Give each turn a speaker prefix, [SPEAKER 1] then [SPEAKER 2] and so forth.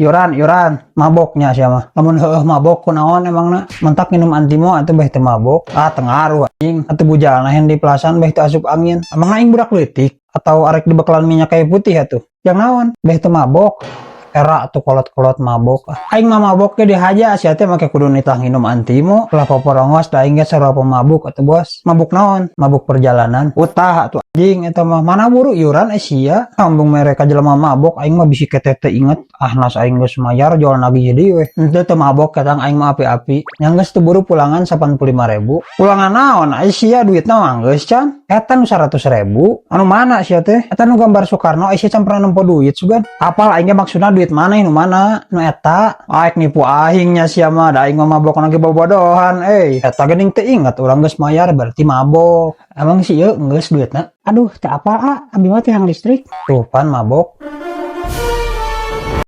[SPEAKER 1] Iuran, iuran, maboknya sia mah. Lamun heueuh mabok kunaon emangna? Mentak minum antimo atuh beh teu mabok. Ah, tengaruh anjing. Atuh bujalna Hendy Plasan beh teu asup angin. Emangna aing budak leutik atau arek dibekalan minyak kayu putih atuh? Yang naon? Beh teu mabok. Era atuh kolot-kolot mabok. Aing mah mabok ge dihaja, sia teh make kudu nitah nginum antimo. Lah poporongos da aing ge sarua pemabuk atuh, Bos. Mabuk naon? Mabuk perjalanan. Utah atuh anjing eta mah. Mana buru iuran eh sia. Embung mere ka jelema mabok, aing mah bisi ketete inget. Ah, nas aing geus mayar jual nagih deui we. Henteu, teu mabok ketang aing mah api-api. Yang geus teu buru pulangan 85.000. Pulangan naon? Ai sia duitna mah geus can. Eta nu 100.000. Anu mana sia teh? Eta nu gambar Soekarno, ai sia can pernah nempo duit sugan. Apal aing ge maksudna duit mana, nu mana? Nu eta. Aik nipu aing nya sia mah, da aing mah mabok lagi bobodohan euy. Eta geuning teu inget urang geus mayar berarti mabok. Emang sih ieu geus duitna?
[SPEAKER 2] Aduh, teu apal ah, abi mah tiang listrik.
[SPEAKER 1] Tuh pan mabok.